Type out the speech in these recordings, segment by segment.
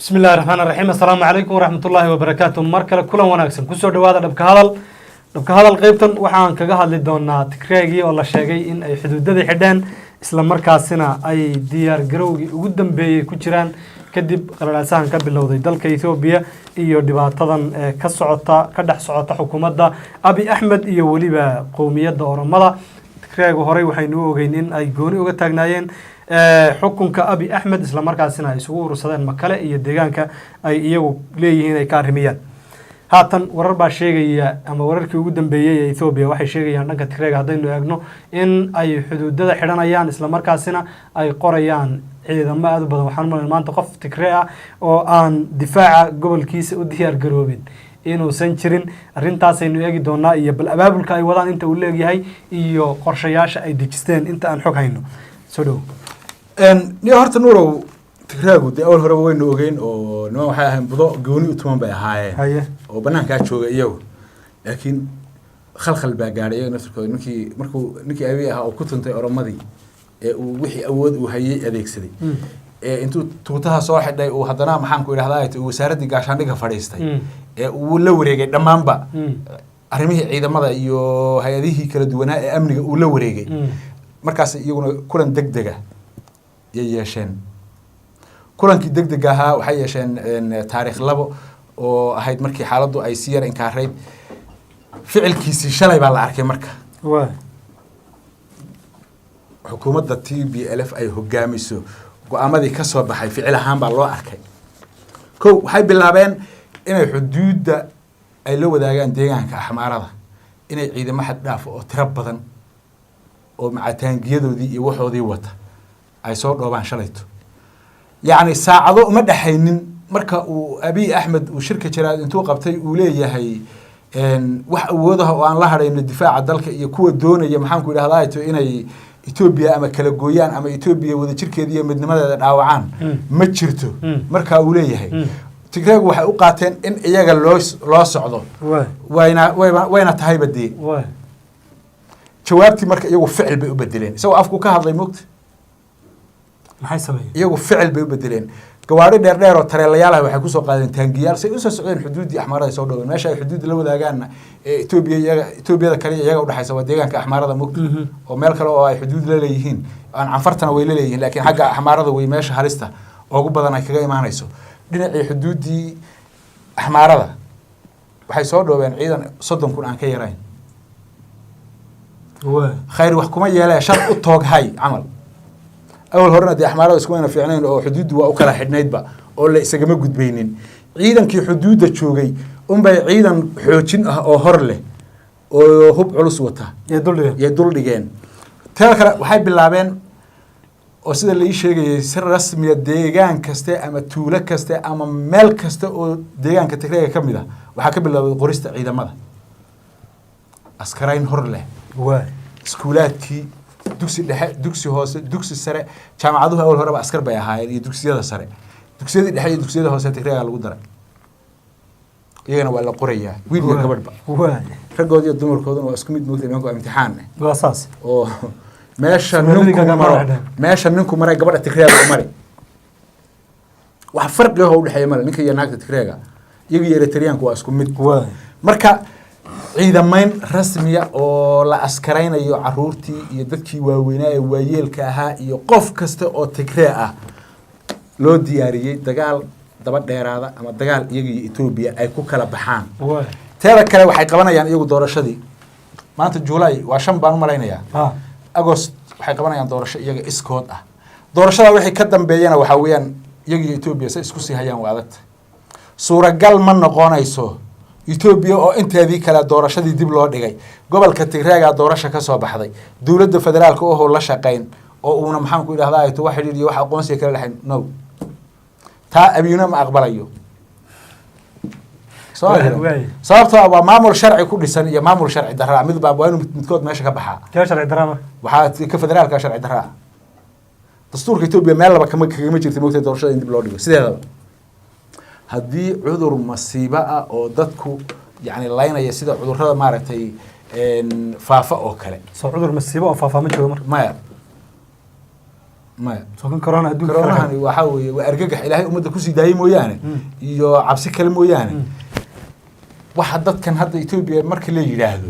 Bismi illahi raxmaan raxiim. Assalaamu calaykum waraxmatullaahi wabarakaatu. Mar kale kulan wanaagsan, kusoo dhawaada Dhabka Hadal. Dhabka Hadal qeybtan waxaan kaga hadli doonaa Tigreegii oo la sheegay in ay xuduudadii xidheen, isla markaasina ay diyaar garowgii ugu dambeeyey ku jiraan kadib qalalaasahan ka bilowday dalka Etoobiya iyo dhibaatadan ee ka socota, ka dhex socota xukuumadda Abi Axmed iyo weliba qowmiyadda Oromada. Tigreegu horey waxaynu u ogeyn in ay gooni uga taagnaayeen xukunka Abi Axmed, isla markaasina ay isugu urursadeen Makale iyo deegaanka ay iyagu leeyihiin ay ka arrimiyaan. Haatan warar baa sheegaya, ama wararkii ugu dambeeyey ee Etoobiya waxay sheegayaan, dhanka Tigreega haddaynu eegno, in ay xuduudada xidhanayaan, isla markaasina ay qorayaan ciidamo aada u badan. Waxaan umalayn maanta qof Tigree ah oo aan difaaca gobolkiisa u diyaar garoobin inuusan jirin. Arrintaasaynu eegi doonaa iyo bal abaabulka ay wadaan inta uu leegyahay iyo qorshayaasha ay dejisteen inta aan xog hayno. Soo dhowo. Niyo, horta Nuurow, Tigraagu dee awal horeba waynu ogeyn oo niman waxay ahayn budo gooni u tuman bay ahaayeen oo banaankaa jooga iyagu, laakiin khalkhal baa gaadhay iyaga naftirkooda ninkii markuu ninkii Abiy ahaa oo ku tuntay Oromadii ee uu wixii awood uu hayay adeegsaday ee intuu tuutaha soo xidhay uu haddana, maxaan ku idhahdaa, uu wasaaraddii gaashaandhigga fadhiistay ee uu la wareegay dhammaanba arrimihii ciidamada iyo hay-adihii kala duwanaa ee amniga uu la wareegay. Markaas iyaguna kulan deg dega yay yeesheen. Kulankii deg dega ahaa waxay yeesheen taariikh 2 oo ahayd markii xaaladdu ay si yar inkaarayd. Ficilkiisii shalay baa la arkay marka xukuumadda TPLF ay hogaamiso go-aamadii ka soo baxay ficil ahaan baa loo arkay. Kow, waxay bilaabeen inay xuduudda ay la wadaagaan deegaanka Axmaarada inay ciidamo xad dhaaf oo tiro badan oo macataangiyadoodii iyo waxoodii wata ay soo dhoobaan shalayto. Yacni saacado uma dhexaynin marka uu Abiy Axmed uu shirka jaraad intuu qabtay uu leeyahay wax awoodaha oo aan la hadhayno difaaca dalka iyo kuwa doonaya, maxaan ku idhahdaa, to inay Etoobiya ama kala gooyaan ama Etoobiya wadajirkeeda iyo midnimadeeda dhaawacaan ma jirto. Marka uu leeyahay, Tigreegu waxay u qaateen in iyaga loo socdo. Wayna wayba wayna tahayba dee. Jawaabtii marka iyagu ficil bay u bedeleen. Isagoo afku ka hadlay, mogta. Maxay sameeyeen? Iyagu ficil bay u bedeleen. Gawaari dheer dheer oo tareelayaal ah waxay kusoo qaadeen taangiyaal say usoo socdeen xuduuddii Axmaarada ay soo dhoween. Meesha ay xuduudda la wadaagaanna ee Etoobiya iyaga Etoobiyada kale iyaga udhexaysa waa deegaanka Axmaarada, mogta, oo meel kale oo ay xuduud la leeyihiin aan Canfartana way la leeyihiin, laakiin xagga Axmaarada way meesha halista ugu badan ay kaga imaanayso. Dhinacii xuduuddii Axmaarada waxay soo dhoobeen ciidan 30,000 aan ka yarayn. Khayr wax kuma yeelee, shar u toog hay camal. Awal horena dee Axmaarada iskumayna fiicnayn oo xuduuddu waa u kala xidhnaydba oo la isagama gudbaynin. Ciidankii xuduudda joogay unbay ciidan xoojin ah oo hor leh oo hub culus wata iyo duldhigeen. Yay dul dhigeen. Teeda kale, waxay bilaabeen oo sida la ii sheegayay si rasmiya deegaan kaste ama tuulo kaste ama meel kasta oo deegaanka Tigreega ka mid ah waxaa ka bilaabay qorista ciidamada, askarayn hor leh. Iskuulaadkii, dugsi dhexe, dugsi hoose, dugsi sare, jaamacaduhu awal horeba askar bay ahaayeen iyo dugsiyada sare. Dugsiyadii dhexe iyo dugsiyada hoose Tigreega lagu daray, iyagana waa la qorayaa, wiil iyo gabadhba, raggood iyo dumarkooduna waa isku mid, moogta. Nimanku waa imtixaan. Waa saas. Oo meesha Soomaalida ninku gabadha maro xidhan. Meesha ninku maray gabadha Tigreega u mari. Wax farqi ah oo udhexeeya male ninka iyo naagta Tigreega. Iyaga iyo Eritreanku waa isku mid. Marka ciidamayn rasmiya oo la askaraynayo caruurtii iyo dadkii waaweynaa ee waayeelka ahaa iyo qof kasta oo Tigree ah loo diyaariyey dagaal daba dheeraada ama dagaal iyaga iyo Etoobiya ay ku kala baxaan. Teeda kale, waxay qabanayaan iyagu doorashadii. Maanta July waa 5 baan u malaynayaa. Agost waxay qabanayaan doorasho iyaga iskood ah. Doorashada wixii ka dambeeyana waxaa weeyaan iyaga iyo Etoobiya say isku sii hayaan waa adagta. Suuragal ma noqonayso Etoobiya oo inteedii kale doorashadii dib loo dhigay, gobolka Tigreega doorasha ka soo baxday, dowladda federaalka ohoo la shaqayn oo uuna, maxaan ku idhahdaa, ayto wax xidhiir iyo wax aqoonsiga kala dhexayn. No, taa Abiyuna ma aqbalayo. Soo ma garan? Sababtoo ah waa maamul sharci ku dhisan iyo maamul sharci darraa mid baa waa inuu midkood meesha ka baxaa. Kee sharci daraa marka? Waxaa ka federaalka sharci darraa. Dastuurka Etoobiya meel laba kama kagama jirta, mogta, doorashada in dib loo dhigo. Sideedaba haddii cudur masiibo ah oo dadku yacni laynaya, sida cudurrada maaragtay faafa oo kale. Soo cudur masiibo oo faafaa ma joogo marka? Maya. Maya. Soo kan corona adduunka kala Koronahani waxaa weeye waa argagax Ilaahay ummadda kusii daayey mooyaane iyo cabsi kale mooyaane. Waxa dadkan hadda Etoobiya marka la yidhaahdo,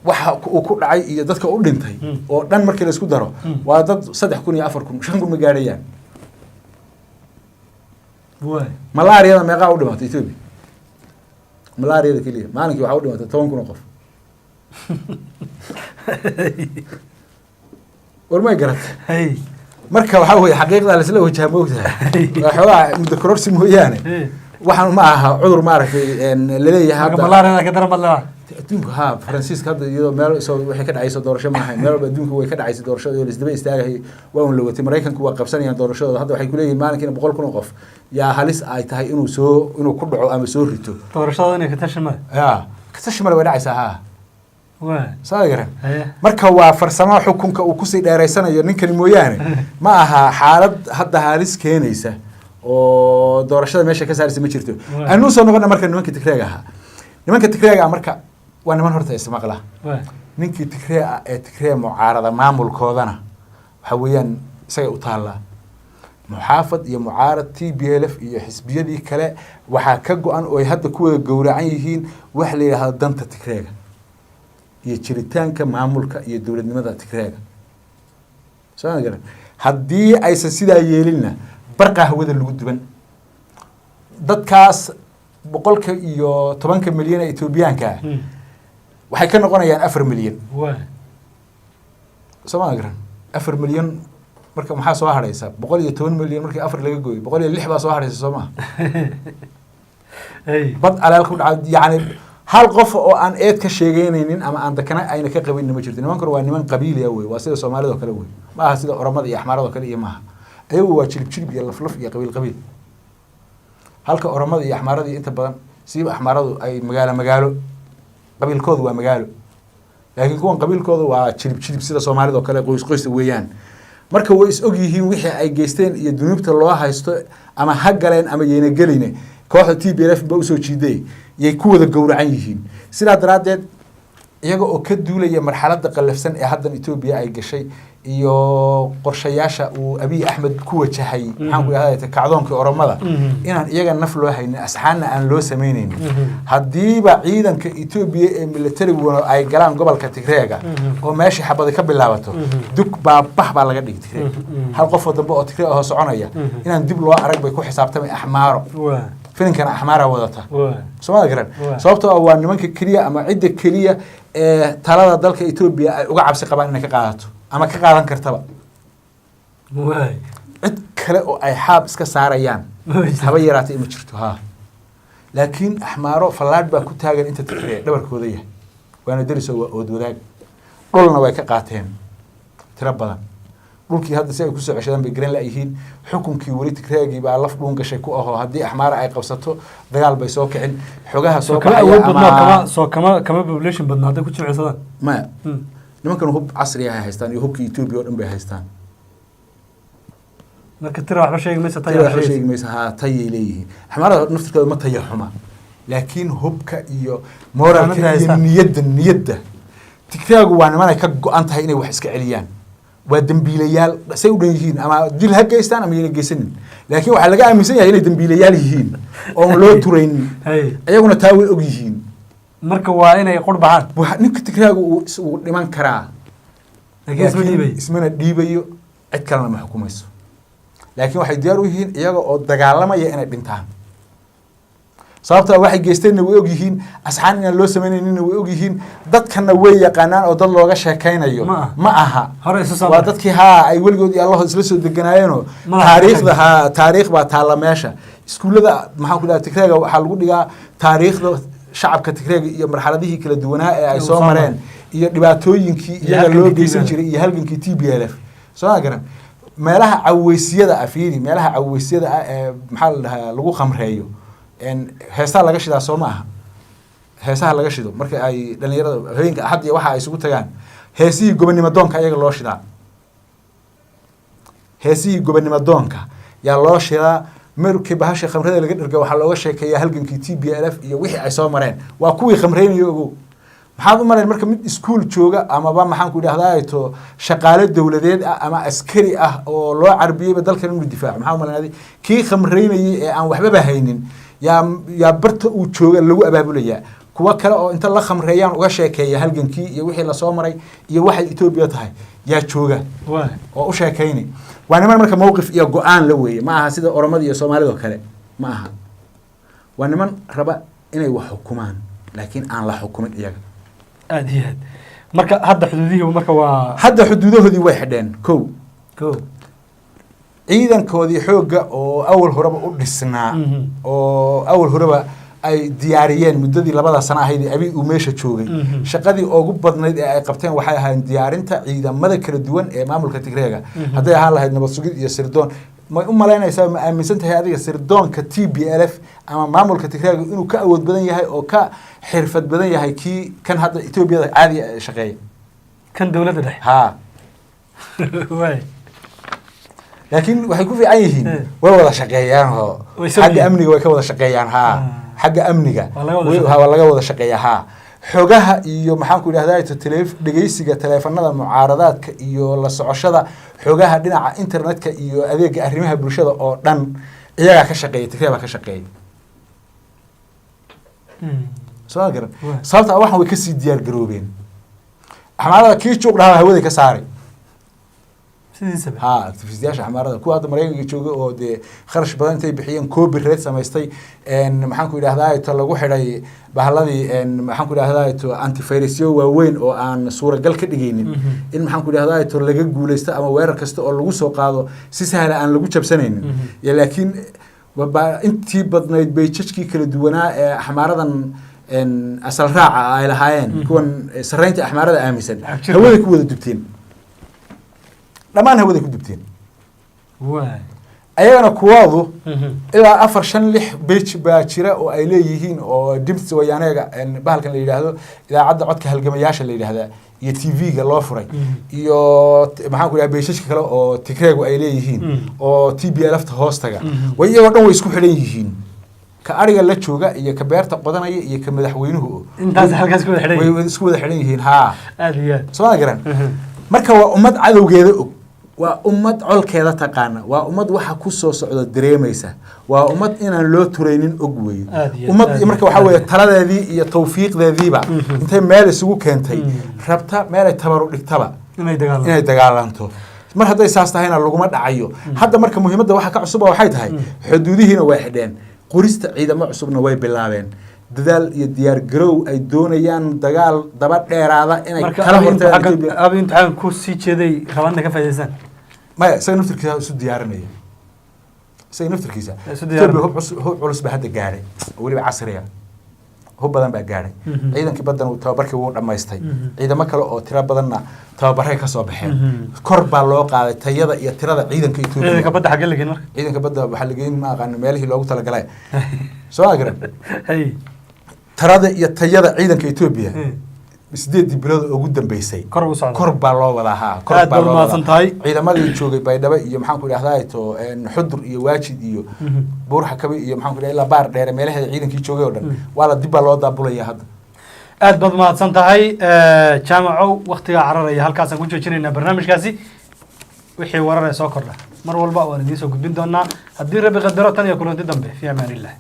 waxa uu ku dhacay iyo dadka u dhintay oo dhan markii la isku daro, waa dad 3,000 iyo 4,000, 5,000 ma gaadhayaan. Malaariyada meeqaa u dhimatay Etoobiya? Malaariyada keliya maalinkii waxaa u dhimatay 10,000 oo qof. War may garatay? Hey. Marka waxaa weeye xaqiiqda laisla wajaha, moogtahay, waa xoogaa muddo kororsi mooyaane. Waxaan ma aha cudur maaragtay laleeyahay marka hadda. Malaariyada ka daran badlaa. Adduunka haa, Faransiiska hadda iyadoo meel soo waxay ka dhacayso doorasho ma ahayn, meel walba adduunka way ka dhacaysa doorashada oo laisdaba istaagayay, waa un la watay. Maraykanku waa qabsanayaan doorashadooda hadda, waxay kuleeyihiin maalinkiina 100,000 oo qof yaa halis ay tahay inuu soo inuu ku dhaco ama soo rito. Doorashada inay ka tashan male. Ya kasashi male, way dhacaysaa haa. Saa garan. Marka waa farsamo xukunka uu kusii dheeraysanayo ninkani mooyaane, ma aha xaalad hadda halis keenaysa oo doorashada meesha ka saaraysa ma jirto. Anuu soo noqona marka nimanka Tigreega ahaa. Nimanka Tigreega ah marka waa niman horta ismaqla. Ninkii Tigree ah ee Tigree mucaarada maamulkoodana waxa weeyaan isagay u taallaa. Muxaafad iyo mucaarad, TPLF iyo xisbiyadii kale, waxaa ka go-an oo ay hadda ku wada gowracan yihiin wax la yidhaahdo danta Tigreega iyo jiritaanka maamulka iyo dowladnimada Tigreega. Soo ma garan? Haddii aysan sidaa yeelinna, barqa hawada lagu duban dadkaas 110-ka milyan ee Etoobiyaanka ah waxay ka noqonayaan 4 milyan. Soo ma garan? 4 milyan marka maxaa soo harhaysa? 110 milyan markii afar laga gooyo, 106 baa soo harhaysa, soo maha? Bad aleel ku dhaca, yacni hal qof oo aan eed ka sheegeynaynin ama aan dakana ayna ka qabinna ma jirto. Nimankan waa niman qabiiliya wey, waa sida Soomaalida oo kale wey, ma aha sida Oromada iyo Axmaarada oo kale iyo maaha. Ayagu waa jilib jilib iyo laflaf iyo qabiil qabiil, halka Oromada iyo Axmaarada iyo inta badan siiba Axmaaradu ay magaalo magaalo, qabiilkoodu waa magaalo, laakiin kuwan qabiilkoodu waa jilib jilib, sida Soomaalida oo kale, qoys qoysa weeyaan. Marka way is og yihiin wixii ay geysteen iyo dunuubta loo haysto, ama ha galeen ama yayna geline, kooxda TPLF ba usoo jiiday yay ku wada gowracan yihiin. Sidaa daraaddeed, iyaga oo ka duulaya marxaladda qallafsan ee haddan Etoobiya ay gashay iyo qorshayaasha uu Abiy Axmed ku wajahay, maxaan ku idhahdaa, kacdoonkii Oromada, inaan iyaga naf loo haynin, asxaanna aan loo samaynaynin, haddiiba ciidanka Etoobiya ee militariguna ay galaan gobolka Tigreega oo meeshii xabadi ka bilaabato, dug baabah baa laga dhigi Tigreeg. Hal qofoo dambe oo Tigree ahoo soconaya inaan dib loo arag bay ku xisaabtamay Axmaaro. Filinkana Axmaara wadata. Soomada garan? Sababtoo ah waa nimanka keliya ama cidda keliya ee talada dalka Etoobiya ay uga cabsi qabaan inay ka qaadato ama ka qaadan kartaba. Cid kale oo ay xaab iska saarayaan haba yaraatay ma jirto ha. Laakiin Axmaaro fallaadh baa ku taagan inta Tigree dhabarkooda yahay, waana deriso, waa ood wadaag, dhulna way ka qaateen tiro badan. Dhulkii hadda si ay kusoo ceshadaan bay garan la-yihiin. Xukunkii weli Tigreegii baa laf dhuun gashay ku ahoo, haddii Axmaara ay qabsato dagaal bay soo kicin xogaha soo soo kama baxaya awood badnaa ama kama soo kama population badnaa hadday ku jimicsadaan. Maya, nimankan hub casri ah ay haystaan iyo hubkii Etoobiya oo dhan bay haystaan. Marka tira waxba sheegi maysa. Tira waxba sheegi maysa haa, tayay leeyihiin. Axmaarada naftirkooda ma taya xuma, laakiin hubka iyo moralka Xamaanada iyo haystaan. niyadda Tigreegu waa niman ay ka go-an tahay inay wax iska celiyaan. Waa dembiilayaal say u dhan yihiin, ama dil ha geystaan ama yayna geysanin, laakiin waxaa laga aaminsan yahay inay dembiilayaal yihiin oon loo turaynin. Iyaguna taa way og yihiin. Marka waa inay qur baxaan. Ninka Tigreegu uu dhiman karaa, laakiin isma laakiin dhiibay. Ismana dhiibayo, cid kalena ma xukumayso, laakiin waxay diyaar u yihiin iyaga oo dagaalamaya inay dhintaan. Sababta waxay geysteenna way og yihiin, asxaan inaan loo samaynayninna way og yihiin, dadkanna way yaqaanaan oo dad looga sheekaynayo Ma aha. ma aha. Hore isu soo waa maray. Dadkii haa ay weligood iyo Allahood isla soo deganaayeenoo Madaxa taariikhda haa, taariikh baa taalla meesha. Iskuullada, maxaan ku dhaha, Tigreega waxaa lagu dhigaa taariikhda shacabka Tigreega iyo marxaladihii kala duwanaa ee ay Uu soo soo mareen iyo dhibaatooyinkii iyo iyaga loo halgankii geysan TPLF. jiray iyo halgankii TPLF. Soo ma garan? Meelaha caweysiyada ah, fiiri, meelaha caweysiyada ah ee maxaa la dhahaa lagu khamreeyo, heesaha laga shidaa, soo ma aha? Heesaha laga shido marka ay dhalinyarada haweenka Axad iyo waxa ay isugu tagaan, heesihii gobonimo doonka ayaga loo shidaa, heesihii gobonimo doonka yaa loo shidaa. Markii bahasha khamrada laga dherga, waxaa looga sheekeeyaa halgankii TPLF iyo wixii ay soo mareen. Waa kuwii khamreynaya, ogow. Maxaad u malayn marka mid iskuul jooga amaba, maxaan ku idhahdaa, to shaqaale dowladeed ah ama askari ah oo loo carbiyeyba dalkan inuu difaaco? Maxaa u malayn adi kii khamreynayay ee aan waxbaba haynin yaa barta uu jooga lagu abaabulayaa? Kuwo kale oo inta la khamreeyaan uga sheekeeya halgankii iyo wixii lasoo maray iyo waxay Etoobiya tahay yaa jooga oo u sheekayni. Waa niman marka mowqif iyo go-aan la weeye. Ma aha sida Oromada iyo Soomaalida oo kale ma aha. Waa niman raba inay wax xukumaan, laakiin aan la xukumin iyaga. Aada iyo aad. Marka hadda xuduudihii marka waa Hadda xuduudahoodii way xidheen, kow. Ko. Ciidankoodii xoogga oo awal horeba u dhisnaa, oo awal horeba ay diyaariyeen muddadii 2da sano ahayd ee Abiy uu meesha joogay, shaqadii ugu badnayd ee ay qabteen waxay ahayd diyaarinta ciidamada kala duwan ee maamulka Tigreega, hadday ahaan lahayd nabad sugid iyo sirdoon. May u malaynaysaa, ma aaminsan tahay adiga sirdoonka TPLF ama maamulka Tigreega inuu ka awood badan yahay oo ka xirfad badan yahay kii kan hadda Etoobiyada caadiga ee shaqeeya? Kan dowladda dhexe? Haa. Waay. Laakiin waxay ku fiican yihiin way wada shaqeeyaan oo Way soo xagga yihiin. amniga way ka wada shaqeeyaan, haa. Xagga amniga Waa laga wada shaqeeyaa. Ha, waa laga wada shaqeeyaa, haa. Xogaha iyo, maxaan ku idhahdaa, dhegeysiga taleefanada mucaaradaadka iyo la socoshada xogaha dhinaca internetka iyo adeega arrimaha bulshada oo dhan iyagaa ka shaqeeya, Tigree baa ka shaqeeya. Soo ma garan? Waay. Sababta ah waxan way kasii diyaar garoobeen. Axmaarada kii juuq dhahaa hawaday ka saaray. Sidiisaba. Ha, activistiyaasha Axmaarada, kuwa hadda Maraykanka jooga oo dee kharash badan intay bixiyeen copyright samaystay, maxaan ku idhahdaa, to lagu xidhay bahaladii, maxaan ku idhahdaa, to antivirusyo waaweyn oo aan suuragal ka dhigaynin in, maxaan ku idhahdaa, to laga guuleysto ama weerar kasta oo lagu soo qaado si sahla aan lagu jabsanaynin. Ya, laakiin intii badnayd bayjajkii kala duwanaa ee Axmaaradan asal raaca ay lahaayeen, kuwan sarreynta Axmaarada aaminsan, Cabjir. hawaday ku wada dubteen dhammaan, hawaday ku dubteen. Ayagana kuwoodu ilaa afar, shan, lix page baa jira oo ay leeyihiin, oo Dimts Wayaaneega, bahalkan la yidhaahdo idaacadda codka halgamayaasha la yidhaahdaa, iyo TV-ga loo furay, iyo maxaan ku idhaha, pages-ka kale oo Tigreegu ay leeyihiin oo TPLF-ta hoostaga, way iyagoo dhan way isku xidhan yihiin, ka ariga la jooga iyo ka beerta qodanaya iyo ka madaxweynuhu. Intaas halkaas ku wada xidhan way yihiin. Way isku wada xidhan yihiin, haa. Aada iyo aad. Soo ma garan? Marka waa ummad cadowgeeda og, waa ummad colkeeda taqaana, waa ummad waxa ku soo socda dareemaysa, waa ummad inaan loo turaynin og weeye. Aad iyo aad, Ummad aad iyo marka aad, waxaa weeye aad. taladeedii iyo tawfiiqdeediiba intay meel isugu keentay, rabta meelay tabaru dhigtaba inay dagaalaan. Inay dagaalanto. Mar hadday saas tahayna laguma dhacayo. Hadda marka muhiimadda waxa ka cusuba waxay tahay xuduudihiina way xidheen, qorista ciidamo cusubna way bilaabeen, dadaal iyo diyaar garow ay doonayaan dagaal daba dheeraada inay Marka kala Abiy intuu hortagaan xaggan Ethiopia. Abiy intuu xaggan ku sii jeeday rabaan inay ka faa'iidaystaan. Maya, isaga naftirkiisa isu diyaarinaya, isaga naftirkiisa. Isu diyaarinaya. Ethiopia hub cusub, hub culus baa hadda gaadhay oo weliba casriya, hub badan baa gaadhay. Ciidankii baddan uu tababarkii wuu dhammaystay. Ciidamo kale oo tiro badanna tababaray ka soo baxeen. Kor baa loo qaaday tayada iyo tirada ciidanka Ethiopia. Ciidanka badda xaggee la geyn marka? Ciidanka badda waxaa la geyn, ma aqaano meelihii loogu talagalay. Soo agaran? Hay. Tirada iyo tayada ciidanka Ethiopia 8dii bilood ugu dambeysay Kor ugu socda. Kor baa loo wadaa, haa, kor Aad baa baad loo mahadsan wadaa. tahay. Ciidamadii joogay Baydhabo iyo, maxaan ku idhahdaa, to Xudur iyo Waajid iyo Buur Xakabi iyo, maxaan ku idhahdaa, ilaa Baar Dheere meelaheeda ciidankii joogay oo dhan waa la dib baa loo daabulaya hadda. Aad baad mahadsan tahay, Jaamacow. Waktigaa cararaya, halkaasaan ku joojinaynaa barnaamijkaasi. Wixii warar ee soo kordha mar walba waan idiin soo gudbin doonaa haddii Rabbi qadaro. Tan iyo kulanti dambe, fi amaan illah.